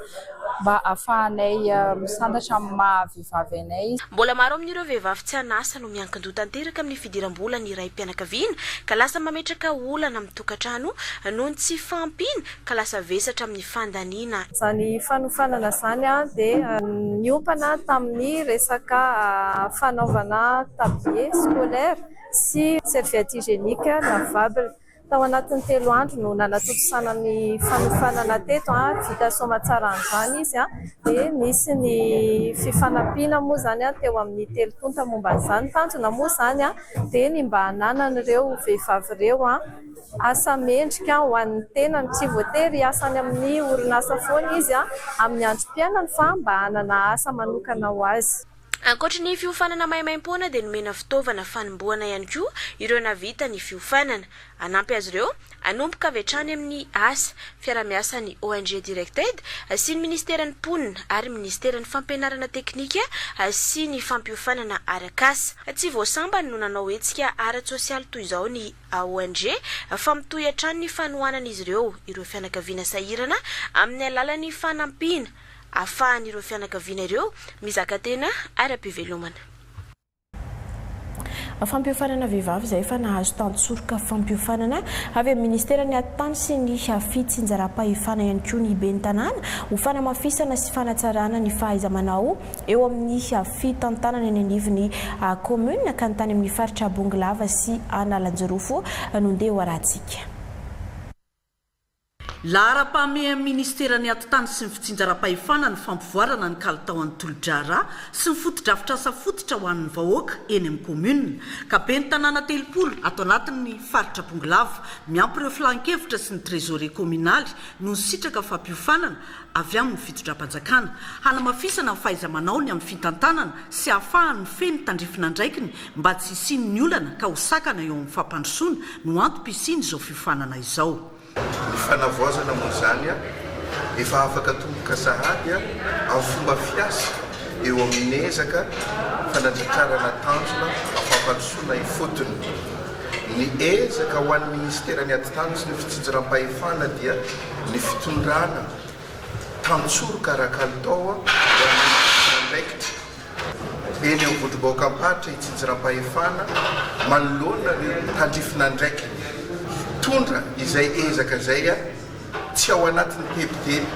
mba ahafahanay misantatra amin'ny maha vehivavy anay. Mbola maro amin'ireo vehivavy tsy an'asa no miankin-doha tanteraka amin'ny fidiram-bola ny raim-pianakaviana ka lasa mametraka olana amin'ny tokantrano noho ny tsy fahampiana ka lasa vesatra amin'ny fandaniana. Izany fanofanana izany dia niompana tamin'ny resaka fanaovana tablier scolaire sy serviette hygiénique lavable. Tao anatin'ny telo andro no nanatontosana ny fanofanana teto, vita soamatsara androany izy dia nisy ny fifanampiana moa izany teo amin'ny telo tonta momba an'izany. Tanjona moa izany dia ny mba hananan'ireo vehivavy ireo asa mendrika ho an'ny tenany. Tsy voatery hiasa any amin'ny orinasa foana izy amin'ny androm-piainany fa mba hanana asa manokana ho azy. Ankoatry ny fiofanana maimaimpoana dia nomena fitaovana fanombohana ihany koa ireo nahavita ny fiofanana. Hanampy azy ireo hanomboka avy hatrany amin'ny asa, fiaraha-miasan'ny ONG Direct Aid sy ny Minisiteran'ny Mponina ary Minisiteran'ny Fampianarana Teknika sy ny Fampiofanana Arak'asa. Tsy vao sambany no nanao hetsika ara-tsosialy toy izao ny ONG fa mitohy hatrany ny fanohanan'izy ireo ireo fianakaviana sahirana amin'ny alalan'ny fanampiana ahafahan'ireo fianakaviana ireo mizaka tena ara-pivelomana. Fampiofanana vehivavy izay efa nahazo tantsoroka fampiofanana avy amin'ny Ministeran'ny Atitany sy ny Fitsinjaram-pahefana ihany koa ny Ben'ny Tanàna ho fanamafisana sy fanatsarana ny fahaiza-manao eo amin'ny fitantanana eny anivon'ny Commune ka ny tany amin'ny faritra Bongolava sy Analanjirofo no ndeha ho arahantsika. Laharam-pahamehan'ny Ministeran'ny Atitany sy ny Fitsinjaram-pahefana ny fampivoarana ny kalitaon'ny tolo-draharaha sy ny fotodrafitrasa fototra ho an'ny vahoaka eny amin'ny kaominina, ka ben'ny tanàna 30 ato anatin'ny faritra Bongolava, miampy ireo filan-kevitra sy ny trésorier kaominaly no nisitraka fampiofanana avy amin'ny fitondram-panjakana, hanamafisana ny fahaiza-manaony amin'ny fitantanana sy hahafahany mifehy ny tandrifin'andraikiny mba tsy hisian'ny olana ka ho sakana eo amin'ny fampandrosoana no antom-pisian'izao fiofanana izao. Ny fanavaozana moa izany efa afaka atomboka sahady amin'ny fomba fiasa eo amin'ny ezaka fanatratrarana tanjona fampandrosoana ifotony. Ny ezaka ho an'ny Minisiteran'ny Atitany sy ny Fitsinjaram-pahefana dia ny fitondrana tantsoroka ara-kalitao ho an'ny tompon'andraikitra Eny amin'ny vondrom-bahoakam-paritra itsinjaram-pahefana manoloana ny tandrifin'andraikiny. Mitondra izay ezaka izay tsy ao anatin'ny tebiteby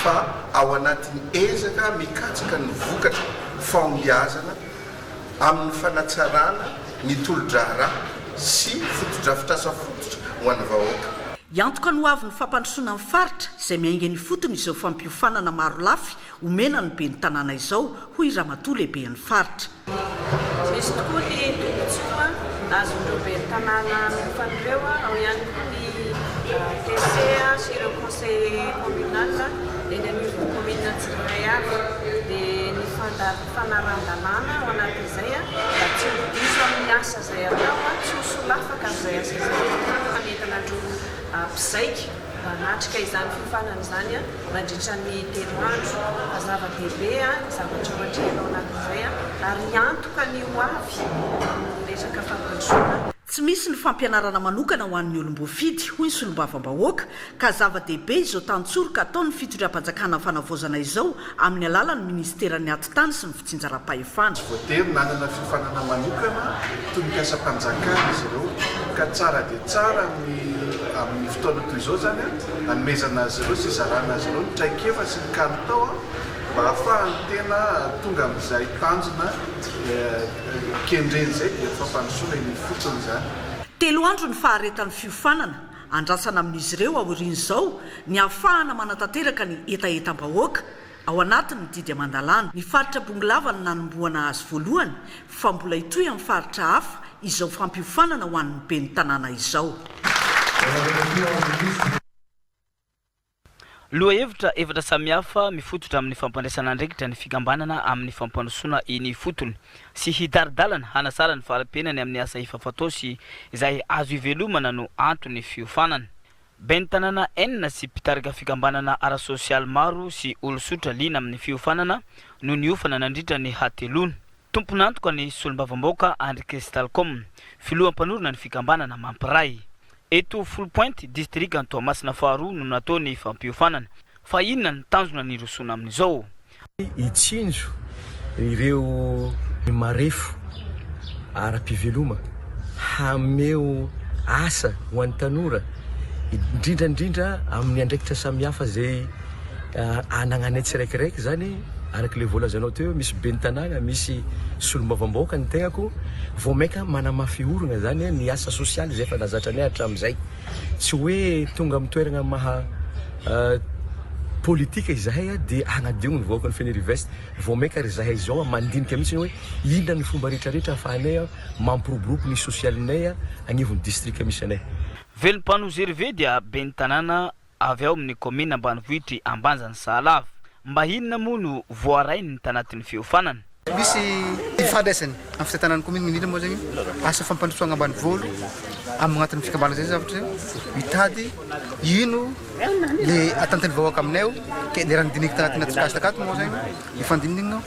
fa ao anatin'ny ezaka mikatsaka ny vokatra fahombiazana amin'ny fanatsarana ny tolo-draharaha sy fotodrafitrasa fototra ho an'ny vahoaka. Hiantoka ny hoavin'ny fampandrosoana ny faritra izay miainga eny ifotony izao fampiofanana marolafy Omena ny ben'ny tanàna izao, hoy Ramatoa lehiben'ny faritra. Misy tokoa ny tombontsoa azon'ireo ben'ny tanàna miofana ireo, ao ihany koa ny TC sy ireo conseiller communal eny anivon'ny commune tsirairay avy. Dia ny fanarahan-dalàna ao anatin'izay mba tsy ho diso amin'ny asa izay atao, tsy ho solafaka amin'izay asa izay. Manentana an'ireo mpizaika. mba hanatrika izany fiofanana izany mandritra ny telo andro. Fa zava-dehibe ny zavatra ho atrehina ao anatin'izay ary hiantoka ny ho avy amin'ny resaka fampandrosoana. Tsy misy ny fampianarana manokana ho an'ny olom-boafidy, hoy ny solombavambahoaka, ka zava-dehibe izao tantsoroka ataon'ny fitondram-panjakana fanavaozana izao amin'ny alalan'ny minisiteran'ny Atitany sy ny fitsinjaram-pahefana. Tsy voatery nanana fiofanana manokana toy ny mpiasam-panjakana izy ireo ka tsara dia tsara ny amin'ny fotoana toy izao izany hanomezana azy ireo sy hizarana azy ireo ny traikefa sy ny kalitao mba hahafahany tena tonga amin'izay tanjona kendreny izay dia ny fampandrosoana eny ifotony izany. Telo andro ny faharetan'ny fiofanana, andrasana amin'izy ireo aorian'izao ny hahafahana manatanteraka ny hetahetam-bahoaka ao anatin'ny didy aman-dalàna. Ny faritra Bongolava no nanombohana azy voalohany fa mbola hitohy amin'ny faritra hafa izao fampiofanana ho an'ny ben'ny tanàna izao. Lohahevitra efatra samihafa mifototra amin'ny fampandraisana andraikitra ny fikambanana amin'ny fampandrosoana eny ifotony sy hitari-dalana hanasara ny fari-piainany amin'ny asa efa fatao sy izay azo ivelomana no anton'ny fiofanana. Ben'ny tanàna enina sy mpitarika fikambanana ara-sosialy maro sy olon-tsotra liana amin'ny fiofanana no niofana nandritra ny hateloana. Tompon'antoka ny solombavambaoka Andry Christalcom, filoha mpanorina ny fikambanana Mampiray. Eto Foulpointe, distrikan'i Toamasina faharoa no natao ny fampiofanana. Fa inona ny tanjona nirosoana amin'izao? Hitsinjo ireo marefo ara-piveloma, hameho asa ho an'ny tanora, indrindra indrindra amin'ny andraikitra samihafa izay anagnanay tsiraikiraiky izany, araka ilay voalazanao teo hoe misy ben'ny tanàna, misy solombavambahoaka ny tegnako, vao mainka manamafy orina izany ny asa sosialy izay efa nahazatra anay hatramin'izay. Tsy hoe tonga amin'ny toerana maha politika izahay dia hanadio ny vahoakan'i Fenerive-Est. Vao mainka ry zahay izao mandinika mihitsy hoe inona ny fomba rehetrarehetra ahafahanay mampiroborobo ny sosialinay agnivon'ny distrika misy anay. Velom-pano Gervais dia ben'ny tanàna avy ao amin'ny kaominina ambanivohitr'i Ambanjany Sahalava. Mba inona moa no voarainy tanatin'ny fiofanana? Misy ifandraisany amin'ny fitantanan'ny kaominina indrindra moa zegny asa fampandrosoagna ambanivolo agnatin'ny fikambanana zay zavatra zay mitady ino le atantin'ny vahoaka aminay ao ke le raha nodiniky tanatin'ny atrikasa takato moa zegny ifandinihina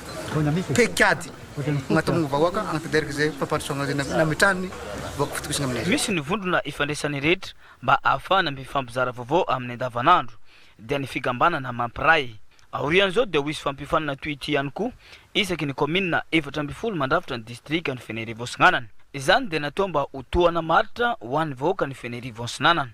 paikady agnatony vahoaka agnatanteraka zay fampandrosoagna zay nametrahan'ny vahoaka fitokisana aminay. Misy ny vondrona ifandraisan'ny rehetra mba ahafahana mifampizara vaovao amin'ny andavanandro dia ny fikambanana Mampiray. Aorian'izao dia ho hisy fampiofanana toy ity ihany koa isaky ny kaominina 14 mandrafitra ny distrikan'i Fenerivo Atsinanana. Izany dia natao mba ho tohana maharitra ho an'ny vahoakan'i Fenerivo Atsinanana.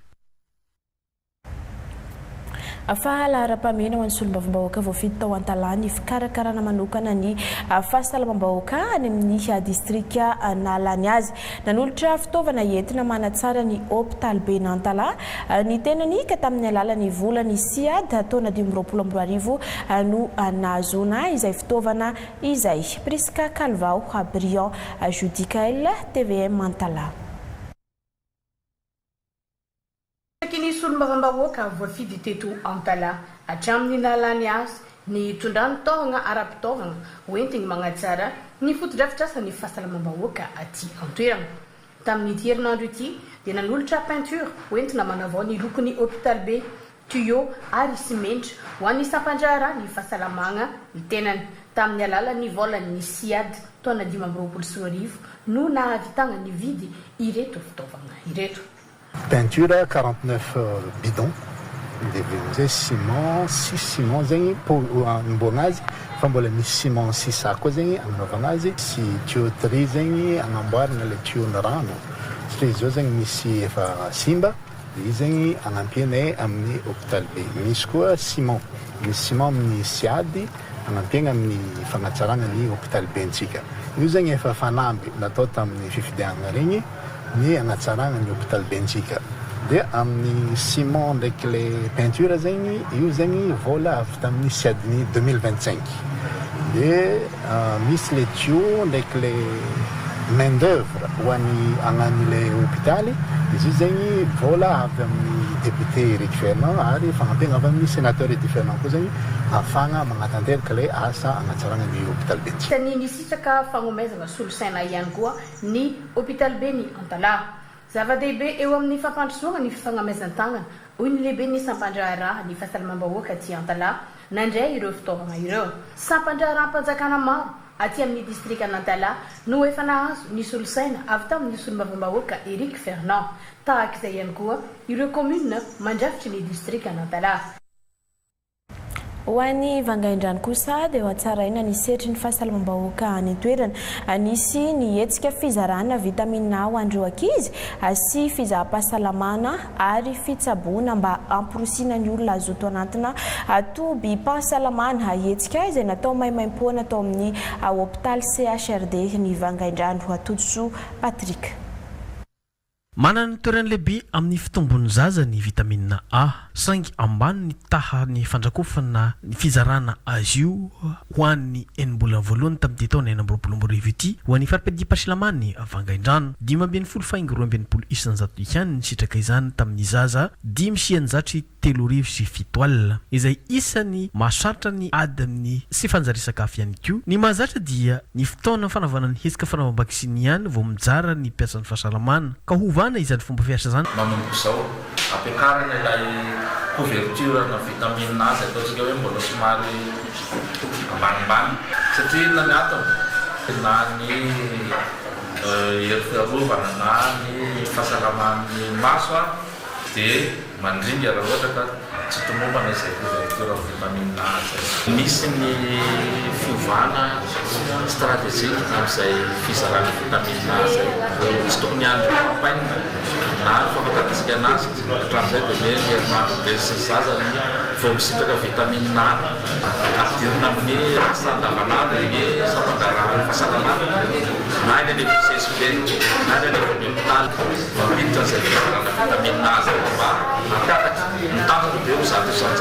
Fa laharam-pahamehana ho an'ny solombavambahoaka voafidy tao Antalaha ny fikarakarana manokana ny fahasalamam-bahoaka any amin'ny distrika nahalany azy. Nanolotra fitaovana entina manatsara ny hopitaliben'Antalaha ny tenany ka tamin'ny alalan'ny volan'ny Ciad taona 2025 no nahazoana izay fitaovana izay. Prisca Calvao, Briand Judicaël, tvm Antalaha. Isaky ny solombavambahoaka voafidy teto Antalaha hatramin'ny nahalany azy ny hitondrany taohagna ara-pitaovagna hoentigny magnatsara ny fotodrafitrasan'ny fahasalamam-bahoaka aty an-toerana. Tamin'ity herinandro ity dia nanolotra peinture hoentina manavao ny lokon'ny hopitaly be, tuyau ary simenitra ho an'ny sampan-draharaha ny fahasalamagna ny tenany. Tamin'ny alalan'ny volan'ny Ciad taona 2025 no nahavitagna nividy ireto fitaovagna ireto. Peinture 49 bidon dia avy eo amizay ciment six ciment zegny pot anomboagna azy fa mbola misy ciment six sac koa zegny agnanaovagna azy sy tuyauterie zegny agnamboaragna le tuyau ny rano satria izy zao zegny misy efa simba de izy zegny agnampianay amin'ny hôpital be misy koa ciment misy ciment amin'ny siady Hanampiana amin'ny fanatsarana ny hopitalibentsika. Io zegny efa fanamby natao tamin'ny fifidianana regny ny hanatsarana ny hopitalibentsika. Dia amin'ny ciment ndraiky le peinture zegny, io zegny vola avy tamin'ny CIAD-n'ny 2025. Dia misy le tuyau ndraiky le main d'oeuvre ho an'ny hagnano le hopitaly, izy io zegny vola avy amin'ny député Eric Fernand ary fagnampiana avy amin'ny sénateur Eddy Fernand koa zegny. Ahafahana magnatanteraka ilay asa hanatsarana ny hopitalibentsika. Isan'ny nisitraka fagnomezana solosaina ihany koa ny hopitaliben'i Antalaha. Zava-dehibe eo amin'ny fampandrosoana ny fifagnamezan-tagnana Hoy ny lehiben'ny sampandraharaha ny fahasalamam-bahoaka aty Antalaha nandray ireo fitaovana ireo. Sampandraharaham-panjakana maro aty amin'ny distrikan'Antalaha no efa nahazo ny solosaina avy tamin'ny solombavambahoaka Eric Fernand. Tahaka izay ihany koa ireo kaominina mandrafitry ny distrikan'Antalaha. Ho an'i Vangaindrano kosa dia hohatsaraina ny sehatry ny fahasalamam-bahoaka any an-toerana. Nisy ny hetsika fizarana vitamine A ho an'ireo ankizy sy fizaham-pahasalamana ary fitsaboana mba hamporisiana ny olona hazoto hanantona tobim-pahasalamana. Hetsika izay natao maimaimpoana tao amin'ny hopitaly CHRD ny Vangaindrano. Todisoa Patrick. Manana ny toerany lehibe amin'ny fitombon'ny zaza ny vitamina A, saingy ambany ny tahan'ny fandrakofana ny fizarana azy io ho an'ny enim-bolana voalohany tamin'ity taona 2026 ity ho an'ny fari-piadiam-pahasalaman'ny Vangaindrano. 15 faingo 62% ihany ny nisitraka izany tamin'ny zaza 605 6007, izay isan'ny mahasarotra ny ady amin'ny tsy fanjarian-sakafo ihany koa. Ny mahazatra dia ny fotoana fanaovana ny hetsika fanaovam-baksiny ihany vao mijara ny mpiasan'ny fahasalamana, ka hovana izany fomba fiasa izany. Manomboka izao, ampiakarina ilay couverture-na vitamine A izay ataontsika hoe mbola somary ambanimbany. Satria inona ny antony? Na ny hery fiarovana na ny fahasalaman'ny maso dia mandringa raha ohatra ka tsy tomombana izay couverture amin'ny vitamine A izay. Misy ny fiovana stratégique amin'izay fizarana vitamine A izay. Tsy tokony hiandry campagne na ny fahafantarantsika anazy hatramin'izay dia hoe ny herinandro be sy ny zaza ny vao misitraka vitamine A. Ampidirina amin'ny asa andavanandro ny sampan-draharahan'ny fahasalamana na eny anivon'ny CSB na eny anivon'ny hopitaly. Mampiditra an'izay fizarana vitamine A izay mba hampiakatra ny tanjona dia ho 100%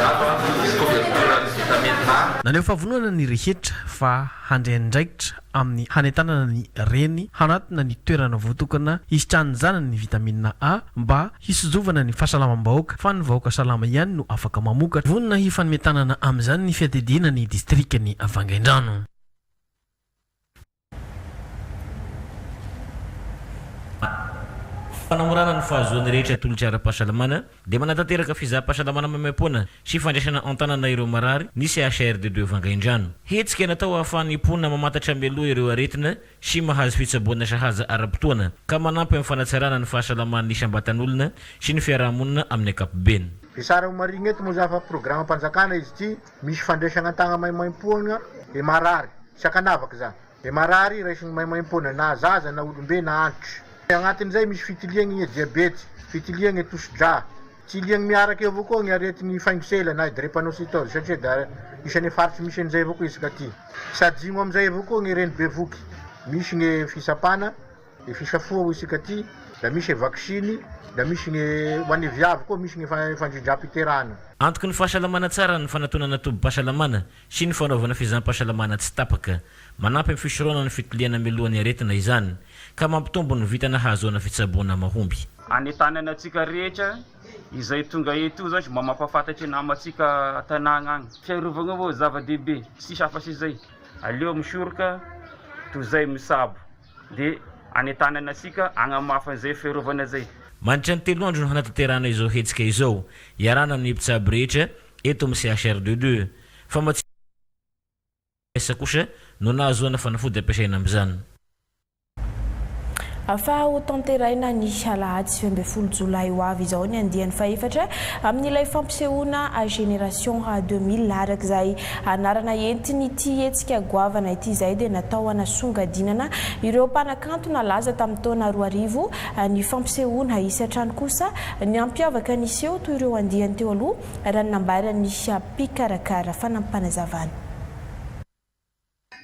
ny couverture ny vitamine A. Naneho fahavononana ny rehetra fa handray andraikitra amin'ny hanentanana ny reny hanatona ny toerana voatokana hisitrahan'ny zanany ny vitamine A mba hisojovana ny fahasalamam-bahoaka fa ny vahoaka salama ihany no afaka mamokatra. Vonona hifanome tanana amin'izany ny fiadidiana ny distrikan'i Vangaindrano. Fanamorana ny fahazoan'ny rehetra tolotra ara-pahasalamana dia manatanteraka fizaham-pahasalamana maimaimpoana sy fandraisana an-tanana ireo marary ny CHRD de Vangaindrano. Hetsika natao ahafahan'ny mponina mamantatra mialoha ireo aretina sy mahazo fitsaboana sahaza ara-potoana ka manampy amin'ny fanatsarana ny fahasalaman'ny isam-batan'olona sy ny fiarahamonina amin'ny ankapobeny. Dia tsara ho marihina eto moa izany fa programam-panjakana izy ity, misy fandraisana an-tagna maimaimpoana dia marary, tsy ankanavaka izany. Dia marary raisiny maimaimpoana na zaza na olombe na antitra. Agnatin'izay misy fitiliagna ny diabety, fitiliagna tosi-drà. Tiliagna miaraka eo avao koa ny aretigny faingosela na drépanocytose satria da isan'ny faritry misy an'izay avao koa isaka aty. Sajigno amin'izay avao koa ny reny bevoky. Misy ny fisapana, ny fisafoa hoy isika aty, da misy vaksiny, da misy ny ho an'ny viavy koa misy ny fandrindram-piterahana. Antoky ny fahasalamana tsara ny fanatonana tobim-pahasalamana sy ny fanaovana fizaham-pahasalamana tsy tapaka. Manampy amin'ny fisorohana ny fitiliana mialoha ny aretina izany, ka mampitombo ny vintana hahazoana fitsaboana mahomby. Anentanana antsika rehetra izay tonga eto io zany mba mampahafantatry ny namantsika an-tanàgna agny. Fiarovagna avao zava-dehibe, tsisy afa-tsy izay. Aleo misoroka toy izay misabo. Dia anentanana antsika hagnamafy an'izay fiarovana izay. Mandritra ny telo andro no hanatanterahana izao hetsika izao, iarahana amin'ny mpitsabo rehetra eto amin'ny CHR deux. Famatsiana kosa no nahazoana fanafody ampiasaina amin'izany. Fa hotanterahina ny alahady 19 jolay ho avy izao ny andiany fahefatra amin'ilay fampisehoana Génération 2000. Araka izay anarana entin'ity hetsika goavana ity izay dia natao hanasongadinana ireo mpanakanto nalaza tamin'ny taona 2000 ny fampisehoana. Hisy hatrany kosa ny hampiavaka ny seho toy ireo andiany teo aloha raha ny nambaran'ny mpikarakara fanampinazavana.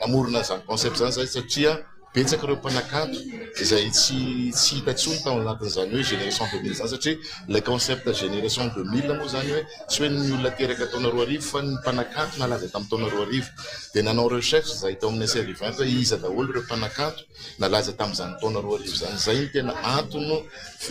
Namorona an'izany concept izany izahay satria betsaka ireo mpanakanto izay tsy tsy hita intsony tao anatin'izany hoe génération 2000 izany satria ilay concept génération 2000 moa izany hoe tsy hoe ny olona teraka taona 2000 fa ny mpanakanto nalaza tamin'ny taona 2000 dia nanao recherche izahay tao amin'ny SR Event hoe iza daholo ireo mpanakanto nalaza tamin'izany taona 2000 izany. Izay no tena antony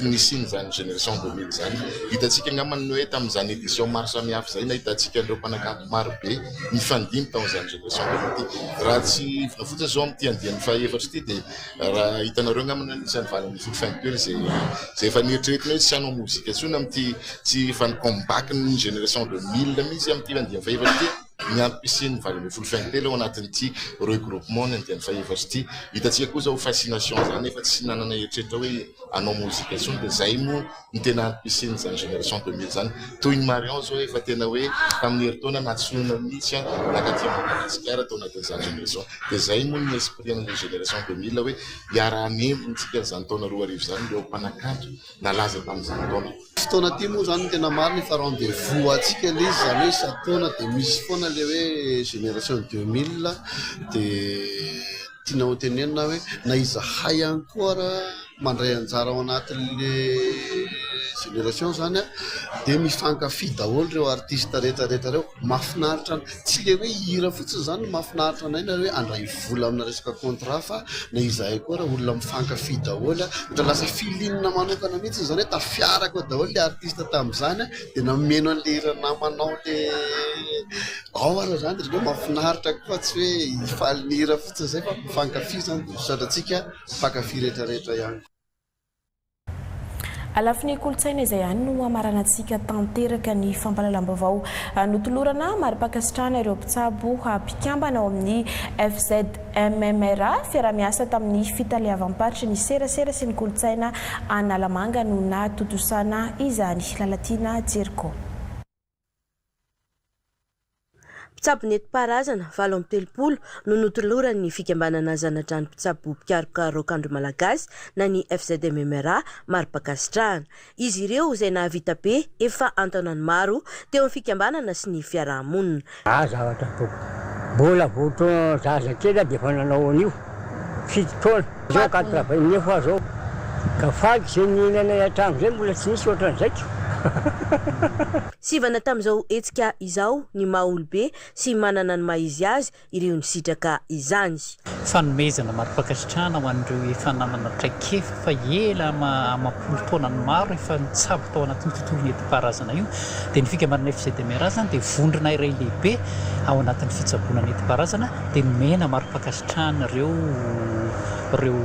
nisian'izany Génération 2000 izany. Hitantsika angamba ny hoe tamin'izany édition maro samihafa izay nahitantsika an'ireo mpanakanto maro be nifandimby tamin'izany Génération 2000 ity. Raha tsy hivona fotsiny izao amin'ity andiany fahaefatra ity. izy ity dia raha hitanareo angamba ny anisan'ny 18 fin telo izay izay efa nieritreretina hoe tsy hanao mozika intsony amin'ity tsy efa ny comeback ny génération 2000 mihitsy amin'ity andiany fahefatra ity. Ny antom-pisian'ny 18 fin telo ao anatin'ity regroupement ny andiany fahefatra ity. Hitantsika koa izao fascination izany efa tsy nanana eritreritra hoe hanao mozika intsony dia izay moa no tena antom-pisian'izany génération 2000 izany. Toy ny Marion izao efa tena hoe tamin'ny herintaona nantsoina mihitsy nankaty Madagasikara tao anatin'izany génération. Dia izay moa ny esprit an'ilay génération 2000 hoe hiara-hanembona isika an'izany taona 2000 izany ireo mpanakanto nalaza tamin'izany taona. Fotoana ity moa izany no tena marina efa rendez vous ho antsika ilay izy izany hoe isan-taona dia misy foana ilay hoe génération 2000 dia tiana ho tenenina hoe na izahay ihany koa ara mandray anjara ao anatin'ilay génération izany dia mifankafy daholo ireo artiste rehetra rehetra ireo. Mahafinaritra anay, tsy ilay hoe hihira fotsiny izany no mahafinaritra anay na hoe handray vola amina resaka contrat fa na izahay koa ary olona mifankafy daholo, ohatra lasa feeling manokana mihitsy izany hoe tafiaraka ao daholo ilay artiste tamin'izany dia nameno an'ilay hira namanao ilay ao ary izany dia ohatran'ny hoe mahafinaritra koa fa tsy hoe hifaly ny hira fotsiny izay fa mifankafy izany dia misaotra antsika mpankafy rehetra rehetra ihany koa. Lafiny kolontsaina izay ihany no hamaranantsika tanteraka ny fampahalalam-baovao. Notolorana mari-pankasitrahana ireo mpitsabo mpikambana ao amin'ny FZMMRA, fiaraha-miasa tamin'ny fitaleavam-paritry ny serasera sy ny kolontsaina Analamanga no nahatontosana izany. Lalatiana Jeriko. Mpitsabo nentim-paharazana 38 no notoloran'ny fikambanana Zanadrano Mpitsabo Mpikaroka Raokandro Malagasy na ny FZMMRA mari-pankasitrahana. Izy ireo izay nahavita be efa an-taonany maro teo amin'ny fikambanana sy ny fiaraha-monina. Za zavatra ataoko. Mbola vao to zaza kely aho dia efa nanao an'io. 7 taona. Zao quatre vingt neuf aho zao. Ka faly izay niainanay hatramin'izay mbola tsy nisy ohatran'izay ko. Sivana tamin'izao hetsika izao ny maha olobe sy manana ny maha izy azy ireo nisitraka izany. Fanomezana mari-pankasitrahana ho an'ireo efa nanana traikefa fa ela amam-polo taonany maro efa nitsabo tao anatin'io tontolo nentim-paharazana io dia ny fikambanana FZMRA izany dia vondrona iray lehibe ao anatin'ny fitsaboana nentim-paharazana dia nomena mari-pankasitrahana ireo ireo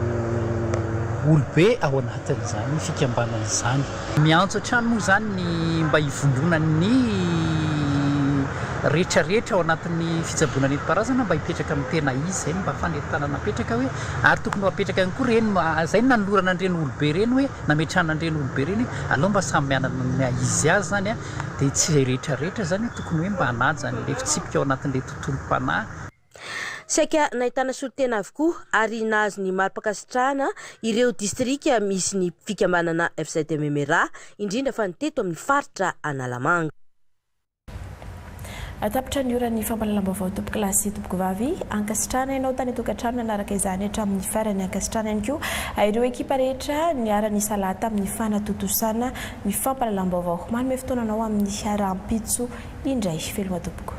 olobe ao anatin'izany fikambanana izany. Miantso hatrany moa izany ny mba hivondronan'ny rehetra rehetra ao anatin'ny fitsaboana nentim-paharazana mba hipetraka amin'ny tena izy, izay no mba fanentanana apetraka hoe ary tokony ho apetraka ihany koa ireny, izay no nanolorana an'ireny olobe ireny hoe nametrahana an'ireny olobe ireny hoe aleo mba samy manana ny maha izy azy izany an, dia tsy izay rehetra rehetra izany tokony hoe mba hanaja an'ilay fitsipika ao anatin'ilay tontolom-panahy. Saika nahitana solontena avokoa ary nahazo ny mari-pankasitrahana ireo distrika misy ny fikambanana FZMMRA, indrindra fa ny teto amin'ny faritra Analamanga. Tapitra ny oran'ny fampahalalam-baovao tompokolahy sy tompokovavy. Ankasitrahana ianao tany an-tokantrano nanaraka izany hatramin'ny farany. Ankasitrahana ihany koa ireo ekipa rehetra niara-nisalahy tamin'ny fanatontosana ny fampahalalam-baovao. Manome fotoana anao amin'ny rahampitso indray. Veloma tompoko.